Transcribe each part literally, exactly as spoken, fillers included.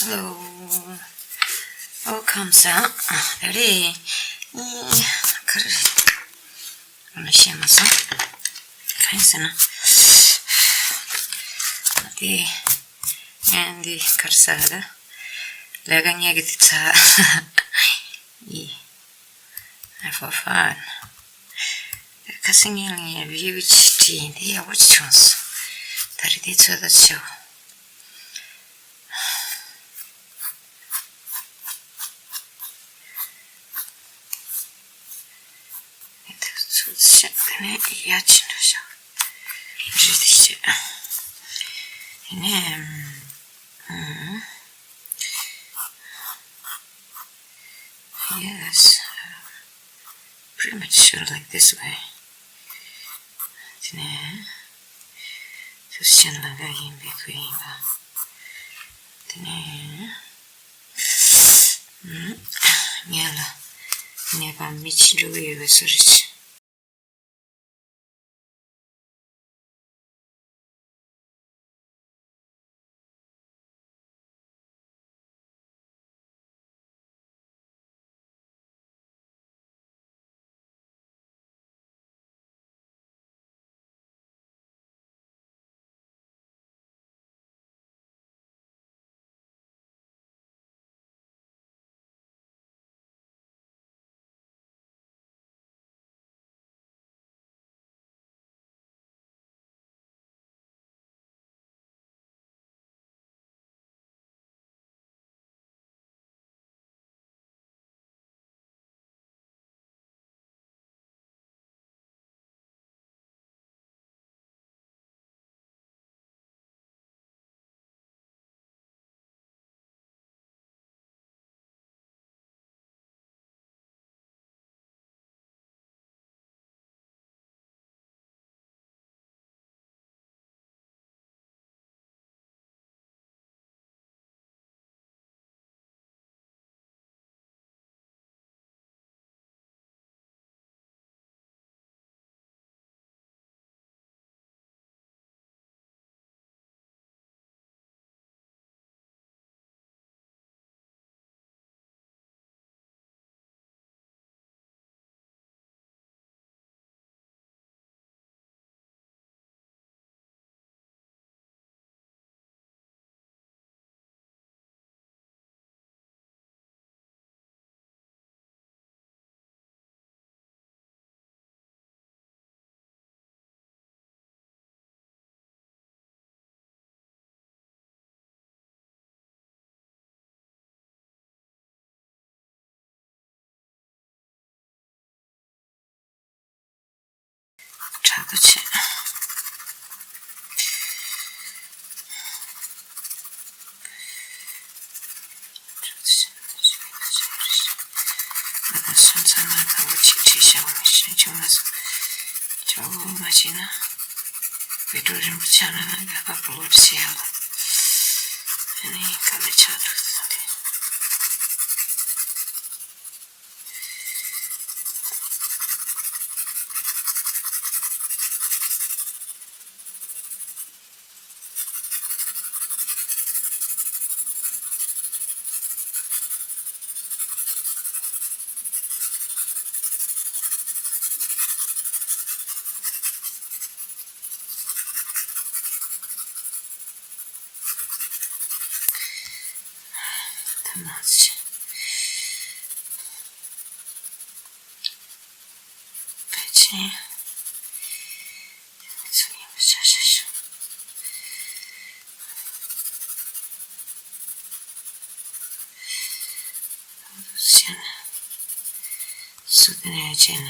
Hello. ཨོ་ཁམས་བཟང་། ད་རེས་ཨི་ག་རེ་རེད། ཨ་ནི་ཤེས་མ་སོང་། གང་ཡིན་ཟེར་ན། དེ་ངས་འདི་ག་རེ་ཟ་ལ། ལས་ཀ་ངས་གི་དེ་ཚ། ཨི། For fun. ཁ་སང་ངས་ལ་ངས་བི་ཌིའོ་ཅིག་བྲིས་ཡིན། དེ་ཡག་པོ་ཅིག་བྱུང་སོང་། ད་རེས་དེ་ཚོད་ལྟ་བྱེད། དེ་ཚོད་བྱས་དེ་ནས་ཡ་ཅིག་འགྲོ་ཤག་རེད་དེ་བྱས། དེ་ནས་ཨམ། Yes, pretty much sure like this way. དེ་ནས་ཚུར་ཕྱིན་ལ་ག་ཡིན་པའི་ཁུལ་ཡིན་པ། དེ་ནས་ངས་ལ་ནད་པ་མི་ཕྱི་འགྲོ་གི་ཡོད་པའི་བཟོ་རེད། དྲག་པོ་བྱས། སོང་ཙང་ན་དང་པོ་ཅིག་བྲིས་བཞག་མི་ཤེས་བྱུང་མ་སོང་། ཇོ་བོ་མ་བྱས་ན་བི་ཀྲུ་རིན་པོ་ཆེ་ལ་ན་ལས་ཀ་བློ་བྱེད་ཡག་ལ། ཨ་ནི་ག་ལེ་ཆགས་འདུག་ཟེར་ཏེ། ཐ་མ་ཕལ་ཆེར་ཚུར་ཡིན་པ་ཆ་ཤས་ཤིག་ཤེས་ན། སུ་དེ་ནས་བྱས་ན།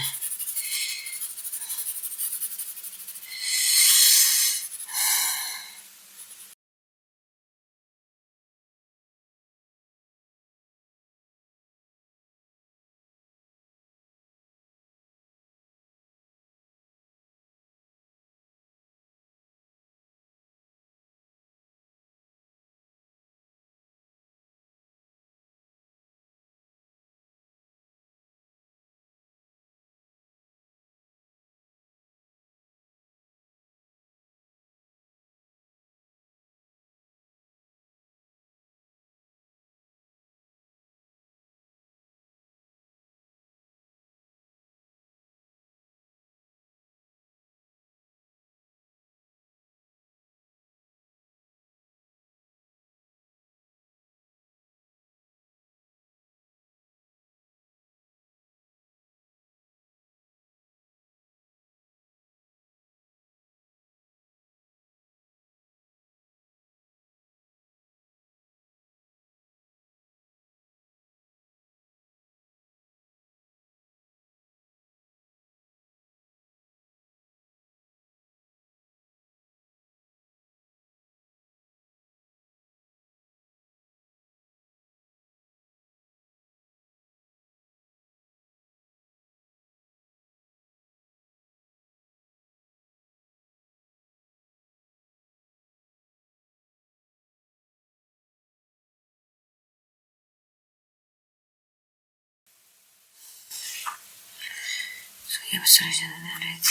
ཡག་སོ་རེད་ཟེར་ན་རེད།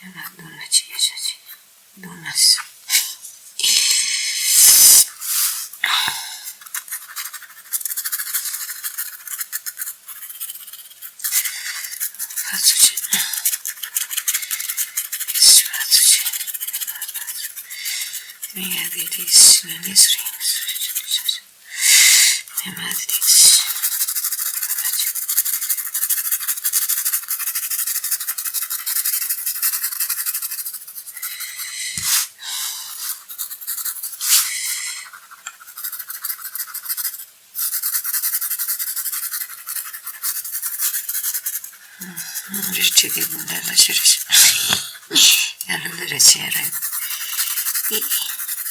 ཡང་ན་རྡུང་ན་ཅི་ཡ་ཤ་ཅི་རྡུང་ན་སི། ཕར་ཚུར་བྱེད། ཕར་ཚུར་བྱེད། མི་ཡ་དེ་དེ་སི་ལ་ལེ་སི་རིང་སི་རིང་། རེ་ཆེ་གེ་མི་འདྲ་ལ་ཤི་རེ་ཤི། ཡ་ལ་ལ་རེ་ཆེ་རེ། ཨི།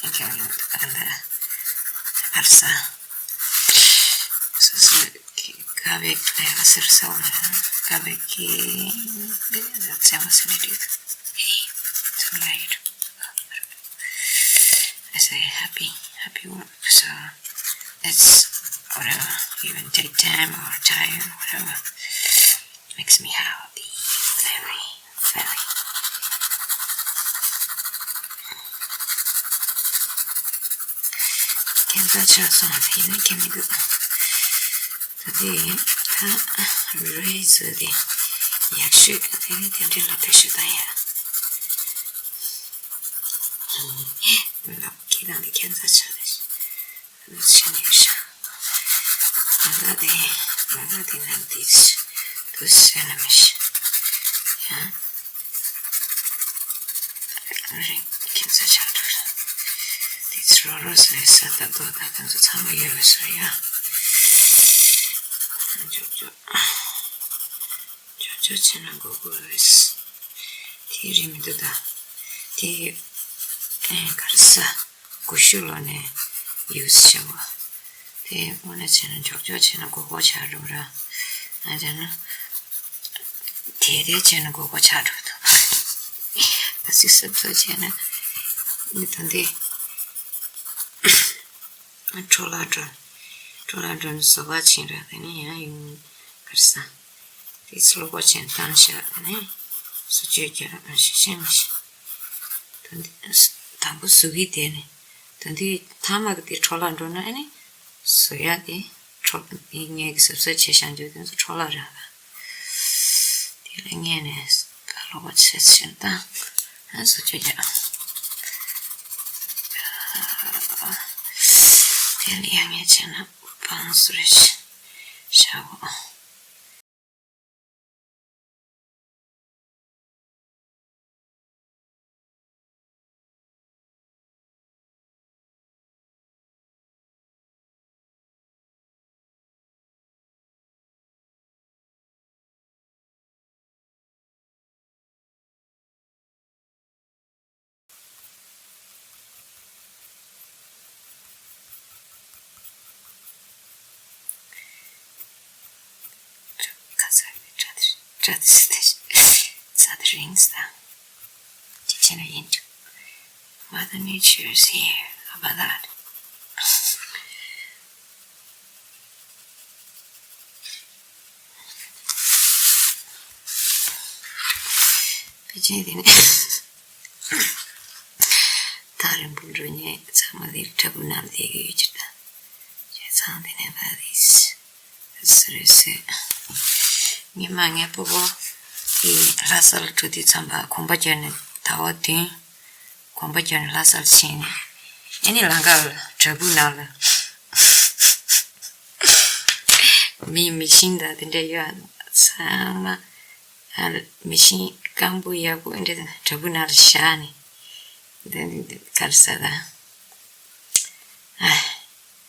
ཨ་ཀྱང་ལ་ཨ་ལ་ཨར་ས། སོ་སོ་གི་ཀ་བེ་ཀ་ལ་ཡ་ཟེར་སོང་ན་ཀ་བེ་ཀི་ལ་ཚེ་མ་སེ་ནི་ཏི། ཨི། ཚང་ལ་ཡི་རུ། I say happy, happy work. So it's whatever, even take time or tired, whatever, makes me healthy. Very, very. Cancer chance on the, you know, can you go? Today, uh, raise the, yeah, shoot, I think they did a fish. ཁྱེད་རང་གི་ཁྱད་མཚར་ཆགས་རེད། ལུས་ཤེས་ནས་ཤ། ང་ལ་དེ། ང་ལ་དེ་ན་དེ་ཤ། དུ་ཤ་ན་མི་ཤ། ཡང་། རིང་ཁྱད་མཚར་ཆགས་འགྲོ་ར། དེ་ཚོ་རོ་རོ་ཟེར་ས་ད་དོ་ད་དེ་ཚོ་ཚང་མ་ཡོད་པ་ཤ་ཡ། ཅོ་ཅོ། ཅོ་ཅོ་བྱས་ན་མགོ་སྐོར་རེད། དེ་རེད་མི་འདུག་ད། དེ་ཨེ་ག་རེ་ཟ། ཀུ་ཤུ་ལོ་ནས་ཡུས་བྱ་བ། དེ་དངོས་གནས་བྱས་ན་ཅོག་ཅོག་བྱས་ན་མགོ་སྐོར་ཆགས་འགྲོ་ར། ཨ་བྱས་ན། དེ་དེ་བྱས་ན་མགོ་སྐོར་ཆགས་འགྲོ་འདུག་ཨ་སི་སབ་སོ་བྱས་ན། ནི་ད་འདི། འཕྲོ་བརླག་འགྲོ། འཕྲོ་བརླག་འགྲོ་ནས་བཟོ་བ་ཕྱིན་ར་དེ་ནས་ཡང་ཡུན་གར་ས། དེ་ཚོ་གློ་བ་ཆེན་བཏང་བཞག་དེ་ནས་བཟོ་བཅོས་རྒྱག་ཨ་ཤེས་ཤེས་མ་ཤེས། ད་འདི་དང་པོ་བཟོ་གི་དེ་ནས་ད་འདི་ཐ་མ་གི་དེ་འཕྲོ་བརླག་འགྲོ་ན་ཨ་ནི་བཟོ་ཡ་དེ་འཕྲོ་ངས་གི་གཟབ་གཟབ་བྱས་བཞག་འཇོག་དེ་ཚོ་འཕྲོ་བརླག་ར་ག་དེ་ལ་ངས་ནས་གློ་བ་ཆེ་ཤེས་བཏང་ཨ་བཟོ་བཅོས་རྒྱག་དེ་ལ་ཡང་ངས་བྱས་ན་བང་སུ་རེ་བཞག་གོ། ཁ་ཚ་བའི་སྒྲ་དེ་སྒྲ་དེ་སྒྲ་དེ་རིང་ས་དང་། ཅི་བྱས་ན་ཡིན་ཀྱང་། Mother Nature is here. How about that? ཕལ་ཆེར་དེ་ནས་ཐག་རིང་པོ་འགྲོ་མཁན་ཚང་མ་དེ་བྲག་ཕུག་ནང་ལ་བསྡད་ཀྱི་ཡོད་ཀྱི་རེད། བྱས་ཙང་དེ་ནས་ཕ་དེ་སུ་རེད་ཟེར། ཉི་མ་ངའི་སྤོ་བོ་དེ་ལྷ་ས་ལ་འགྲོ་དུས་ཙམ་པ་གོམ་པ་བརྒྱབ་ནས་ཟླ་བ་བདུན་གོམ་པ་བརྒྱབ་ནས་ལྷ་ས་ལ་ཕྱིན་ནས་ཨ་ནི་ལམ་ཁ་ལ་བྲག་ཕུག་ནང་ལ། མི་མི་ཤིང་དང་དེ་འདྲ་ཡོད་ཚང་མ། ཨ་མི་ཤིང་སྐམ་པོ་ཡག་པོ་འདྲ་བྲག་ཕུག་ནང་ལ་བཞག་ནས་འདི་འདི་ག་རེ་ཟ་ད། ཨ་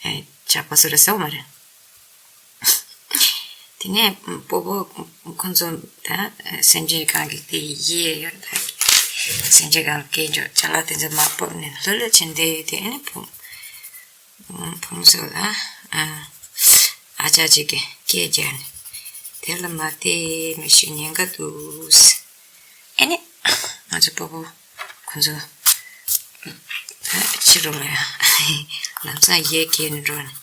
ཨ་ཇག་པ་བཟོ་རེ་ཟ་མ་རེད། དེ་ནས་སྤོ་བོ་ཁོ་ཚོ་ད་སེམས་ཅན་གང་གི་དེ་ཡིད་ཡོད་ད། སེམས་ཅན་གང་སྐད་འཇོག་ཅ་ལག་དེ་ཚོ་མ་སྤོབས་ནས་ལྷོད་ལྷོད་བྱས་བསྡད་ཡོད་དེ་ཨ་ནི་བུ། ཕུང་སོགས་ལ་ཨ་ཅག་ཅིག་གིས་སྐད་རྒྱག་ནས་དེ་ལ་མ་བལྟས་མི་ཤེས་ཉེན་ཁ་འདུག་ཨ་ནི་ང་ཚོ་སྤོ་བོ་ཁོ་ཚོ་ཕྱི་རུ་ལ་ཡང་ལམ་སང་ཡས་འཁྱེར་ནས་འགྲོ་ནས་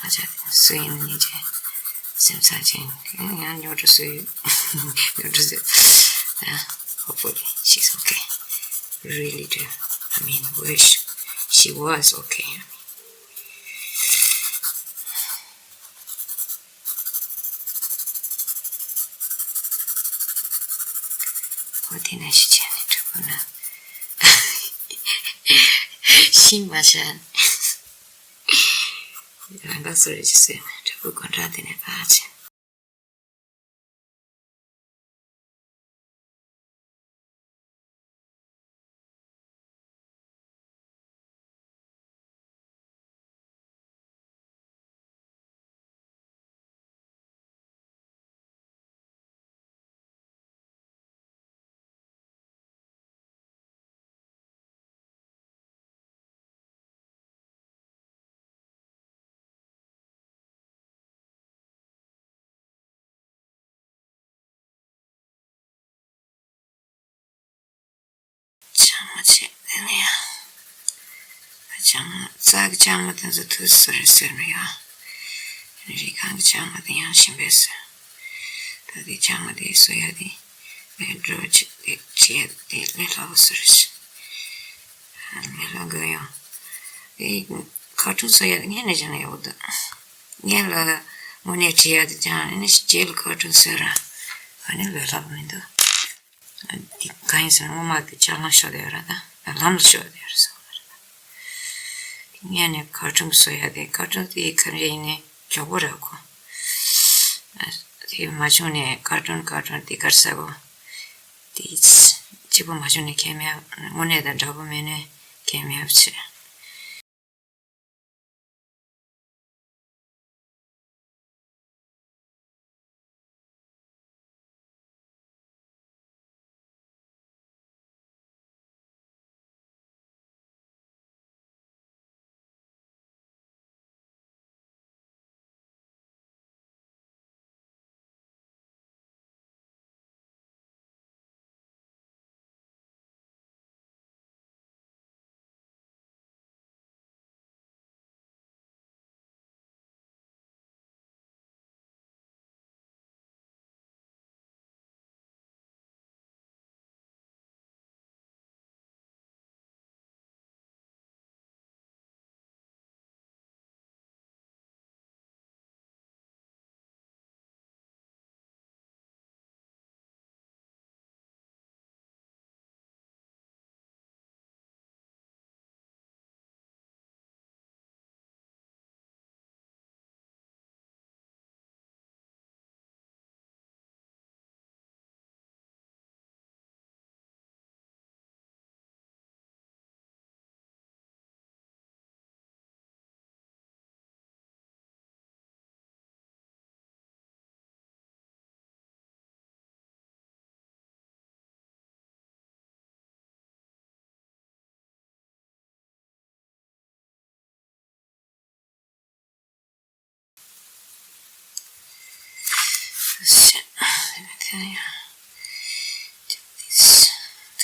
ཨ་ཅག་སུ་ཡིན་ནི་ཅེ་སེམས་ཚ་ཅན་ཡང་ཉོ་འགྲོ་སུ་ཡོད། ཉོ་འགྲོ་སུ་ཡོད། Hopefully she's okay. Really do. I mean, wish she was okay. ཨོ་དེ་ན་ཤི་ཆ་ནི་གྲུ་གུ་ན་ཤི་མ་ཤ་རང་ག་སོ་རེ་ཅི་སེ་གྲུ་གུ་གོན་ར་དེ་ནས་ཕ་ཆེ། ཅང་མ་བྱེད་དེ་ནས་ཡང་། ཅང་མ་རྩྭ་གི་ཅང་མ་དེ་ཚོ་དུས་སུ་རེ་ཟེར་མི་ཡོང་། རི་སྒང་གི་ཅང་མ་དེ་ཡང་ཞིམ་པས་སོ། ད་དེ་ཅང་མ་དེ་གསོ་ཡ་དེ་ངས་འགྲོ་ཆེ་དེ་བྱེད་ཡ་དེ་ལས་སླ་བོ་སུ་རེད། ལས་སླ་དགོས་ཡོང་། དེ་ཁ་ཁྲུམ་གསོ་ཡ་དེ་ངས་ནས་བྱས་ན་ཡག་པོ་འདུག་ངས་ལ་དངོས་གནས་བྲིས་ཡ་དེ་ཅང་ཨ་ནི་རྗེས་ལ་ཁ་ཁྲུམ་གསོས་ར། ཨ་ནི་ལས་སླ་པོ་མི་འདུག་འདི་གང་ཡིན་ཟེར་ན་སྔོན་མ་གི་ལྕགས་ལམ་ཤོར་དེ་ཡོད་ར། ད་ལམ་ལ་ཤོར་དེ་ཡོད་ར་ཟེར་བ་རེད། དེ་སྔོན་ནས་ཁ་ཁྲུམ་གསོ་ཡ་དེ་ཁ་ཁྲུམ་དེ་ག་རེ་ཡིན་ནའི་མགྱོགས་པོ་ར་ཁོ། དེ་མ་བྱུང་ནས་ཁ་ཁྲུམ་ཁ་ཁྲུམ་དེ་གར་ས་གོ། དེ་སྐྱིད་པོ་མ་བྱུང་ནས་ཁྱད་མེད་དངོས་གནས་དང་འདྲ་པོ་མེད་ནས་ཁྱད་མེད་བྱེད། དེ་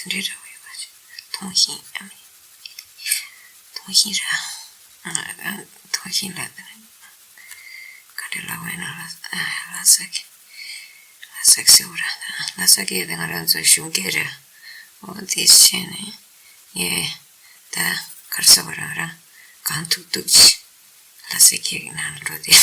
འདྲའི་འདྲ་བོ་ཡོད་པ་ཅིག་མཐོང་ཤིང་ཨ་མི། མཐོང་ཤིང་ར། མཐོང་ཤིང་ལ་དེ་ནས་ག་འདྲ་ལབ་དགོས་ན་ལ་ལ་ས་ཀི། ལ་ས་ཀི་ཟེར་བ་ར། ལ་ས་ཀི་དེ་ང་རང་ཚོ་གཞུང་སྐད་རེད། འོ་དེ་བྱས་ནས་ངས་ད་གར་ས་བ་རང་རང་གང་ཐུབ་ཐུབ་ཅིག་ལ་ས་ཀི་གི་ནང་ལ་འགྲོ་དེ།